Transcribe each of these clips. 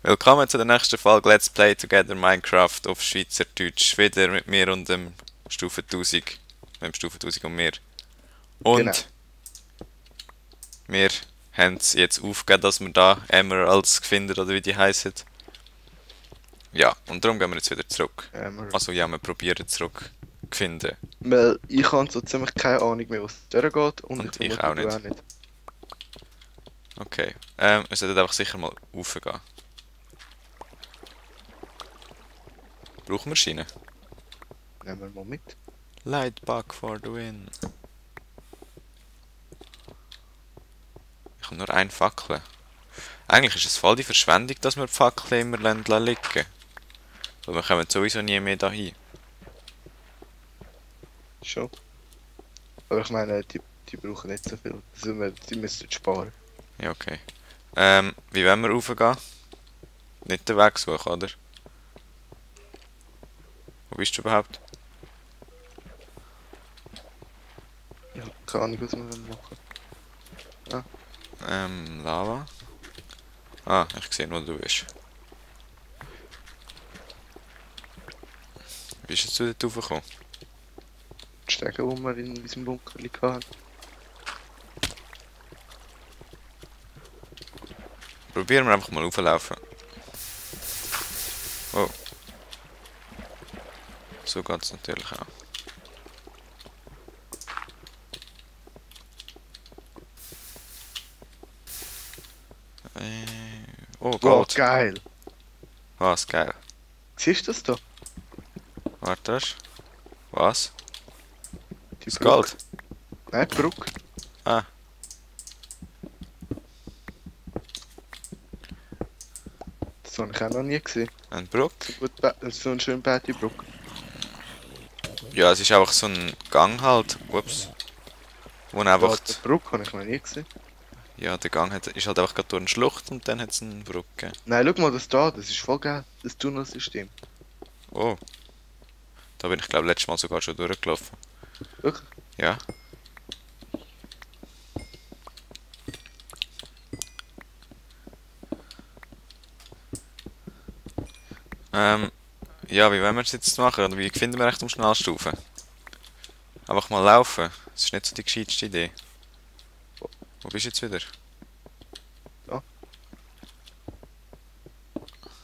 Willkommen zu der nächsten Folge Let's Play Together Minecraft auf Schweizerdeutsch. Wieder mit mir und dem Stufe 1000. Mit dem Stufe 1000 und mir. Genau. Und wir haben es jetzt aufgegeben, dass wir da Emeralds finden oder wie die heißen. Ja, und darum gehen wir jetzt wieder zurück. Also ja, wir probieren zurück zu finden. Weil ich habe so ziemlich keine Ahnung mehr, was es durchgeht und ich Und ich vermute, auch du auch nicht. nicht. Okay. Wir sollten einfach sicher mal raufgehen. Brauchen wir Schienen? Nehmen wir mal mit. Lightbug for the win. Ich habe nur eine Fackel. Eigentlich ist es voll die Verschwendung, dass wir die Fackel immer liegen lassen. Weil wir kommen sowieso nie mehr dahin. Schon. Aber ich meine, die brauchen nicht so viel. Die müssen sparen. Ja, okay. Wie wollen wir raufgehen? Nicht den Weg suchen, oder? Wo bist du überhaupt? Ich habe keine Ahnung, was wir machen. Lava. Ah, ich sehe nur, wo du bist. Wie bist du jetzt dort raufgekommen? Die Stege, die wir in unserem Bunker hatten. Probieren wir einfach mal rauflaufen. Oh. So geht es natürlich auch. Oh, Wow, Gold. geil! Was, geil. Siehst du das da? Warte. Was? Die Das Brücke. Gold? Nein, die Brücke. Ah. Das habe ich auch noch nie gesehen. Ein Brook? So eine schöne Betty-Brücke. Ja, es ist einfach so ein Gang halt. Ups. Wo einfach. Die Brücke habe ich noch nie gesehen. Ja, der Gang ist halt einfach gerade durch eine Schlucht und dann hat es eine Brücke. Nein, schau mal das da, das ist voll geil. Das Tunnelsystem. Oh. Da bin ich glaube letztes Mal sogar schon durchgelaufen. Wirklich? Ja. Ja, wie wollen wir es jetzt machen? Oder wie finden wir echt um Schnellstufen? Einfach mal laufen. Das ist nicht so die gescheiteste Idee. Wo bist du jetzt wieder?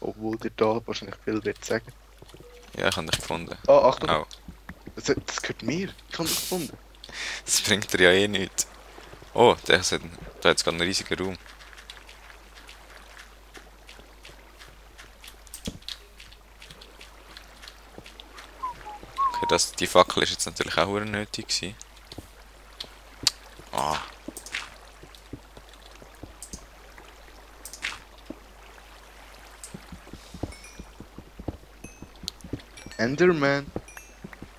Obwohl dir da wahrscheinlich viel wird sagen. Ja, ich habe dich gefunden. Ah, Achtung! Oh. Das gehört mir. Ich habe dich gefunden. Das bringt dir ja eh nichts. Oh, da hat jetzt gerade einen riesigen Raum. Okay, die Fackel ist jetzt natürlich auch nötig gewesen. Ah. Enderman.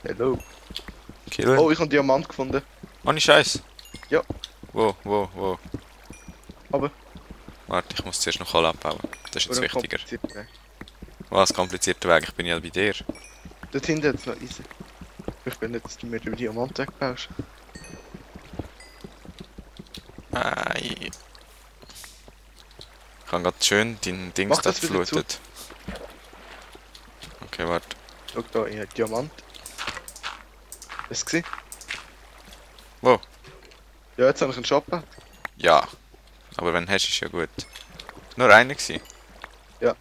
Hello. Killer. Oh, ich habe einen Diamant gefunden. Ohne Scheiß. Ja. Wo. Aber. Warte, ich muss zuerst noch Kohle abbauen. Das ist jetzt Oder wichtiger. komplizierter. Was, komplizierter Weg? Ich bin ja bei dir. Dort hinten hat es noch Eisen. Ich bin jetzt mit dem Diamant weggebaut. Ei. Ich habe gerade schön dein Dings Mach da das wieder geflutet. Okay, warte. Schau da, ich habe Diamant. Hast du es gesehen? Wo? Ja, jetzt habe ich einen Shop. Ja. Aber wenn du hast, ist ja gut. Nur einer gewesen. Ja.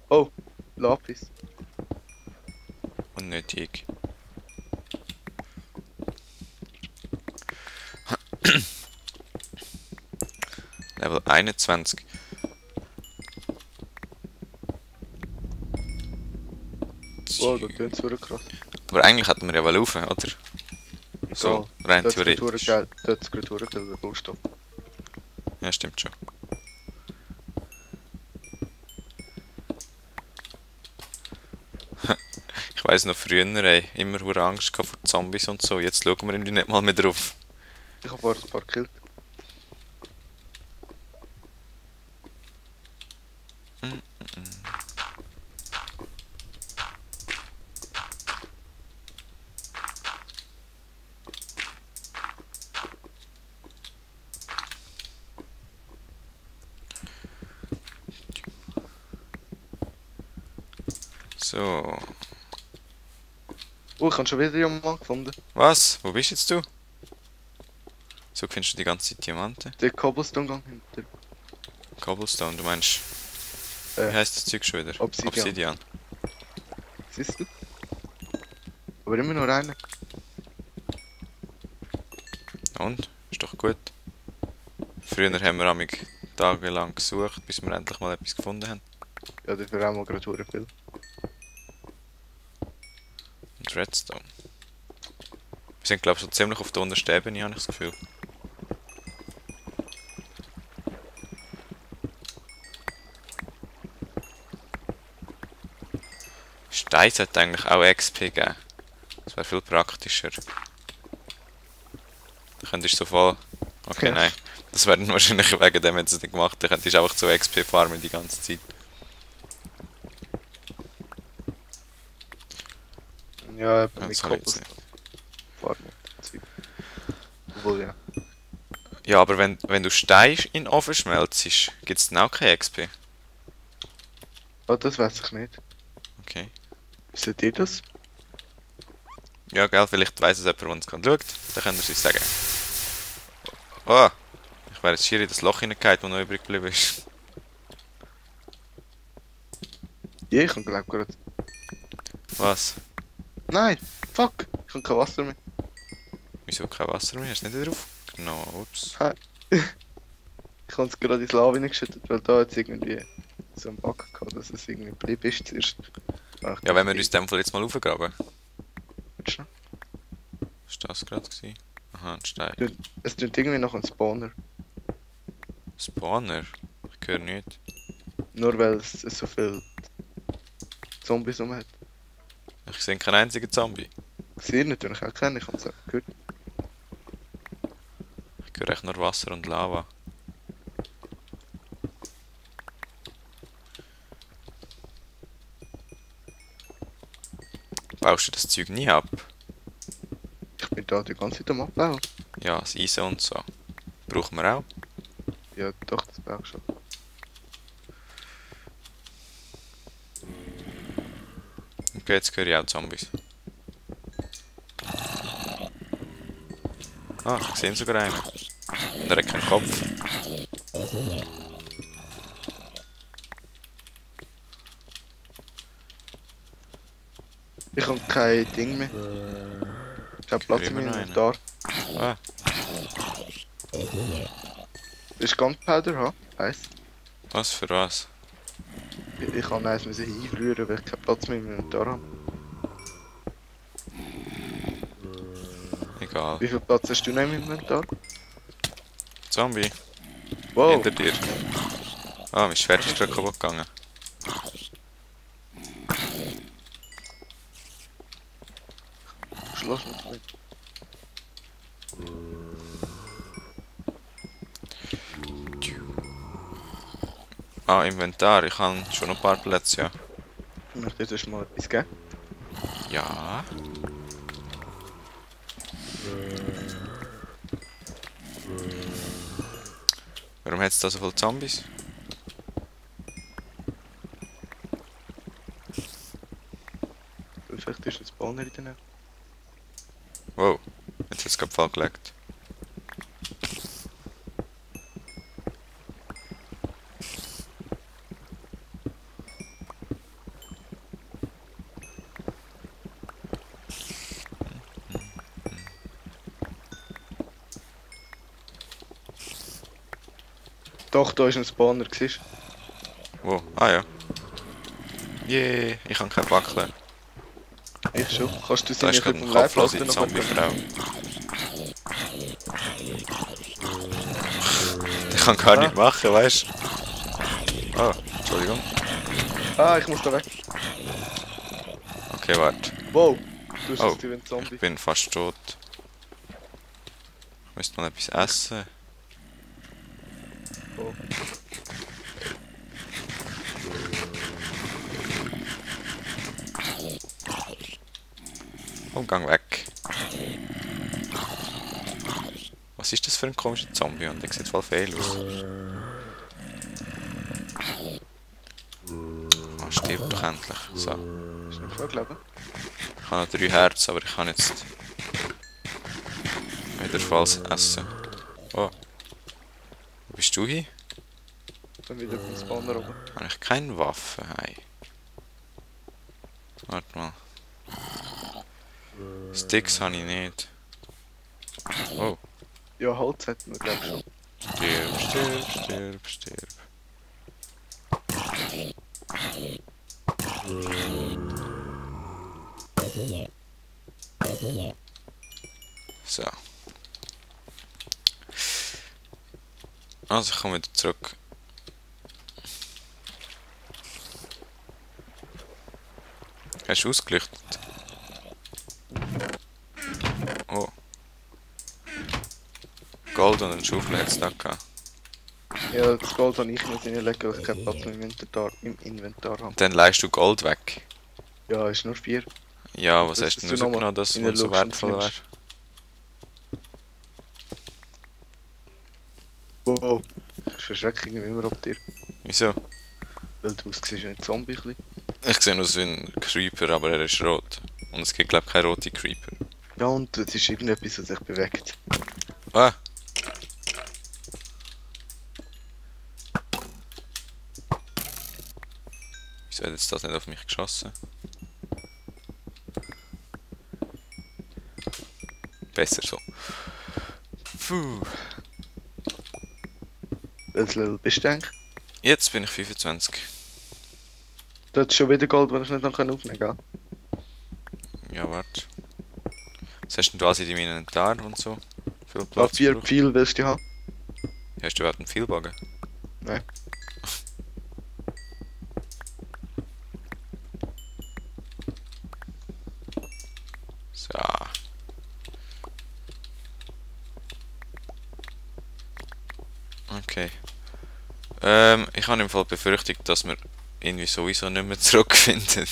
Oh, Lapis. Unnötig. Level 21. Wow, da tönt es wirklich krass. Aber eigentlich hätten wir ja wohl rauf, oder? So, rein theoretisch. Dort ist gerade der Rohstoff. Ja, stimmt schon. Ich weiss noch früher, ey, immer hure Angst gehabt vor Zombies und so. Jetzt schauen wir irgendwie nicht mal mehr drauf. Ich habe vorher ein paar gekillt. So. Oh, ich habe schon wieder jemanden gefunden. Was? Wo bist jetzt du? So findest du die ganze Zeit Diamanten? Der Cobblestone-Gang hinter. Cobblestone, du meinst... Wie heisst das Zeug schon wieder? Obsidian. Siehst du? Aber immer nur einer. Und? Ist doch gut. Früher haben wir amig tagelang gesucht, bis wir endlich mal etwas gefunden haben. Ja, das wäre auch mal gerade viel. Und Redstone. Wir sind glaube ich so ziemlich auf der untersten Ebene, habe ich das Gefühl. Stein sollte eigentlich auch XP geben. Das wäre viel praktischer. Dann könntest du so voll... Okay, Ja. nein. Das wäre dann wahrscheinlich wegen dem, wenn du es nicht gemacht hast. Dann könntest du einfach so XP farmen die ganze Zeit. Ja, Ja, mit das habe ich jetzt Cobblestone. nicht. Farmen. Obwohl, ja. Ja, aber wenn du Stein in den Ofen schmelzt, gibt es dann auch kein XP. Oh, das weiß ich nicht. Okay. Seht ihr das? Ja, gell, vielleicht weiss es jemand, der uns gerade schaut. Dann könnt ihr es uns sagen. Oh! Ich wäre jetzt schier in das Loch hineingefallen, das noch übrig geblieben ist. Ja, ich glaube gerade. Was? Nein! Fuck! Ich habe kein Wasser mehr. Wieso kein Wasser mehr? Hast du nicht drauf? Genau, ups. Ich habe es gerade ins Lava geschüttet, weil da jetzt irgendwie so ein Bug gehabt, dass es irgendwie blieb ist zuerst. Ja, wenn wir uns in dem Fall jetzt mal aufgraben. Willst du noch? Was war das gerade? Aha, ein Stein. Es tut irgendwie noch ein Spawner. Spawner? Ich höre nicht. Nur weil es so viele Zombies rum hat. Ich sehe keinen einzigen Zombie. Ich sehe natürlich auch keinen, ich habe es auch gehört. Ich höre echt nur Wasser und Lava. Baust du das Zeug nie ab? Ich bin da die ganze Zeit am Abbauen. Ja, das Eisen und so. Brauchen wir auch. Ja, doch, das brauche ich schon. Okay, jetzt höre ich auch Zombies. Ah, ich sehe sogar einen. Und er hat keinen Kopf. Ich habe kein Ding mehr. Ich habe Platz in meinem Inventar. Ah, Willst du Gunpowder haben? Eins. was für was? Ich kann eins einrühren, weil ich keinen Platz mehr im Inventar habe. Egal. Wie viel Platz hast du noch im Inventar? Zombie, Wow! hinter dir. Ah, mein Schwert ist gerade kaputt gegangen. Schloss mich nicht. Ah, Inventar, ich habe schon ein paar Plätze, ja. Ich möchte jetzt erstmal etwas geben. Ja. Warum hat es da so viele Zombies? Vielleicht ist ein Spawner in der Nähe. Wow, jetzt hat es gerade voll gelegt. Doch, da ist ein Spawner, siehst Wow, ah ja. Yay, ich habe keine Fackel. du? Ich schon. Kannst du sie Da ist nicht gerade vom eine Live kopflose lassen? Zombie-Frau. Ich kann gar nicht machen, weißt du? Oh, Entschuldigung. Ah, ich muss da weg. Okay, warte. Wow! Du hast Oh, jetzt wie ein Zombie. ich bin fast tot. Ich müsste mal etwas essen. Oh. Oh, gang weg. Was ist das für ein komischer Zombie? Und der sieht voll fehl aus. Oh, stirb doch endlich. So. Ist nicht vorgelegen? Ich habe noch 3 Herzen, aber ich kann jetzt wieder falls essen. Oh. Wo bist du hin? Dann wieder beim Spawner oben. Habe ich keine Waffe? Hey. Warte mal. Sticks habe ich nicht. Oh. Ja, Holz hätten wir glaube ich schon. Stirb, stirb, stirb, stirb. So. Also ich komme wieder zurück. Hast du ausgeleuchtet? Oh. Gold und einen Schaufel hat es da gehabt. Ja, das Gold habe ich nicht reinlegen, weil ich keinen Platz im Inventar habe. Dann leihst du Gold weg. Ja, ist nur 4. Ja, was Das hast du ist denn rausgenommen, dass in es so der wertvoll wäre? Luxus Wow, ich verschrecke mich immer ab dir. Wieso? Weil du aussiehst wie ein Zombie. Ein bisschen. Ich sehe aus wie ein Creeper, aber er ist rot. Und es gibt glaube ich keine rote Creeper. Ja, und es ist irgendetwas, was sich bewegt. Ah! Wieso hat jetzt das nicht auf mich geschossen? Besser so. Puh. Welches Level bist du eigentlich? Jetzt bin ich 25. Du hast schon wieder Gold, das ich nicht noch aufnehmen kann. Ja, warte. Was hast denn du alles in deinem Inventar und so? Viel Ja, Platz 4 gebraucht? Pfeile willst du haben? Hast du überhaupt einen Vielbogen? Nein. So. Okay. Ich habe im Fall befürchtet, dass wir irgendwie sowieso nicht mehr zurückfinden.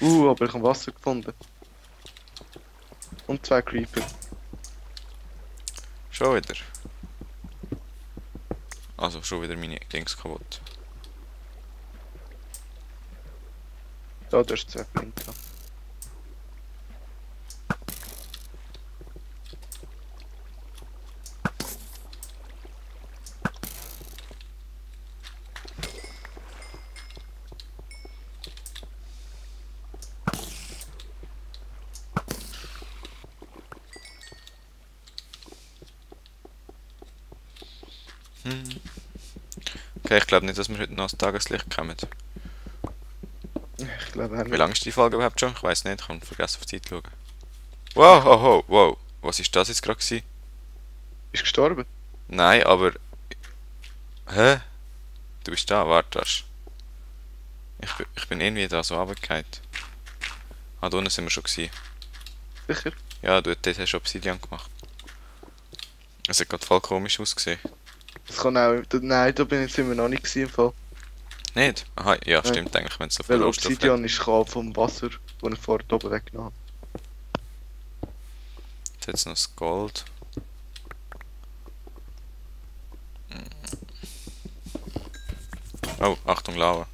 Aber ich habe Wasser gefunden. Und 2 Creeper. Schon wieder. Also schon wieder meine Dings kaputt. Da, du hast 2 Flinten. Okay, ich glaube nicht, dass wir heute noch ans Tageslicht kommen. Ich glaube auch Wie nicht. lange ist die Folge überhaupt schon? Ich weiß nicht, ich habe vergessen auf die Zeit zu schauen. Wow, oh, oh, wow. Was ist das jetzt gerade gewesen? Bist du gestorben? Nein, aber... Hä? Du bist da, warte. Ich bin irgendwie da so runtergefallen. Ah, da unten sind wir schon gewesen. Sicher? Ja, dort hast du Obsidian gemacht. Es hat gerade voll komisch ausgesehen. Das kann auch... Nein, da bin ich immer noch nicht gewesen, im Fall. Nicht? Aha, ja, Nein. stimmt eigentlich, wenn es so viel Weil Rohstoff hat. Obsidian ist Kram vom Wasser, das ich vorher oben weggenommen Jetzt hat es noch das Gold. Oh, Achtung, Lava.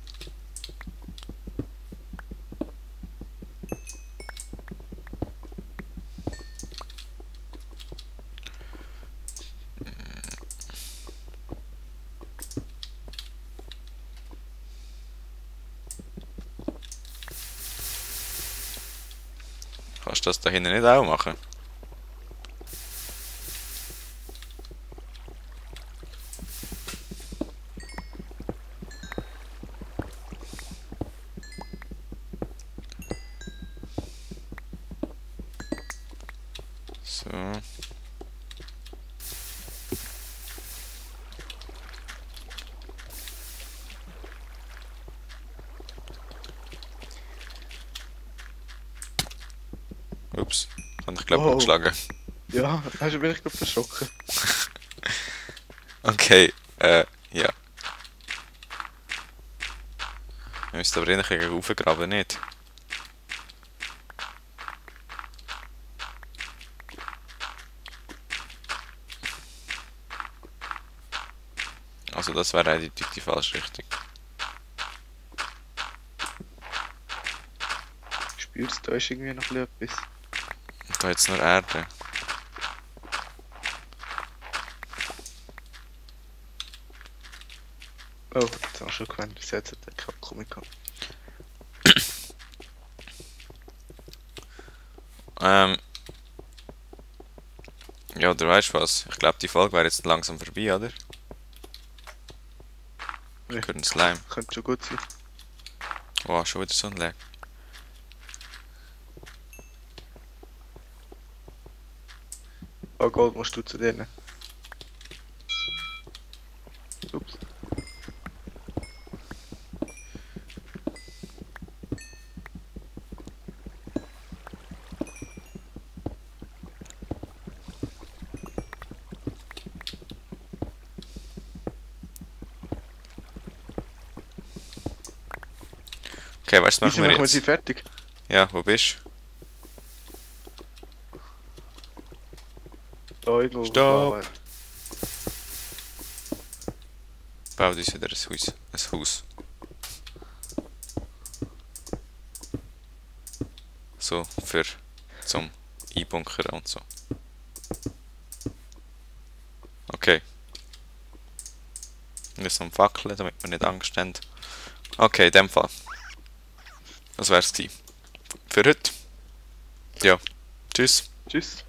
Kannst du das da hinten nicht auch machen? So. Ups, habe ich glaube Wow. geschlagen. Ja, also bin ich gerade erschrocken. Okay, ja. Wir müssen aber eher gegen raufgraben, nicht? Also das wäre eindeutig die falsche Richtung. spürst, da ist irgendwie noch etwas. Da jetzt nur Erde. Oh, jetzt hast du schon gemeint, bis jetzt hat er keinen Akku mehr gehabt. Ja, du weißt was. Ich glaube, die Folge wäre jetzt langsam vorbei, oder? Ich höre einen Slime. Könnte schon gut sein. Oh, schon wieder so ein Lag. Oh, Gold musst du zu denen. Ups. Okay, weißt du, was Wieso machen wir machen wir jetzt? sie fertig? Ja, wo bist Da irgendwo. Stopp. du? Bau uns wieder ein Haus. Ein Haus. So, zum Einbunkern und so. Okay. Wir müssen umfackeln, damit wir nicht Angst haben. Okay, in dem Fall. Das wär's gewesen. Für heute. Ja. Tschüss. Tschüss.